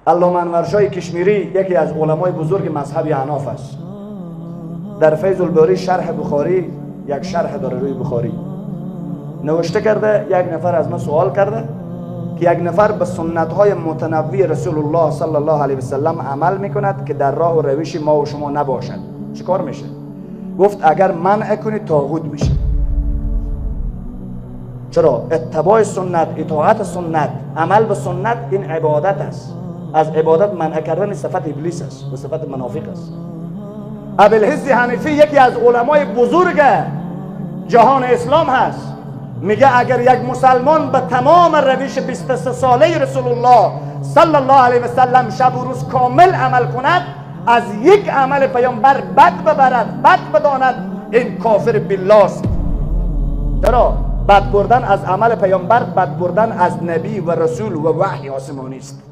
علامه انورشاه کشمیری یکی از علمای بزرگ مذهب حناف است. در فیض الباری شرح بخاری، یک شرح داره روی بخاری، نوشته کرده یک نفر از ما سوال کرده که یک نفر به سنت های متنوع رسول الله صلی الله علیه وسلم عمل میکند که در راه و روش ما و شما نباشد، چیکار میشه؟ گفت اگر منع کنی طاغوت میشه. چرا؟ اتباع سنت، اطاعت سنت، عمل به سنت این عبادت است. از عبادت منع کردن صفت ابلیس است و صفت منافق است. ابوالحز حنفی یکی از علمای بزرگ جهان اسلام هست، میگه اگر یک مسلمان به تمام روش 23 ساله رسول الله صلی الله علیه و سلم شب و روز کامل عمل کند، از یک عمل پیامبر بد ببرد، بد بداند، این کافر بالله است. چرا؟ بد بردن از عمل پیامبر، بد بردن از نبی و رسول و وحی آسمانی است.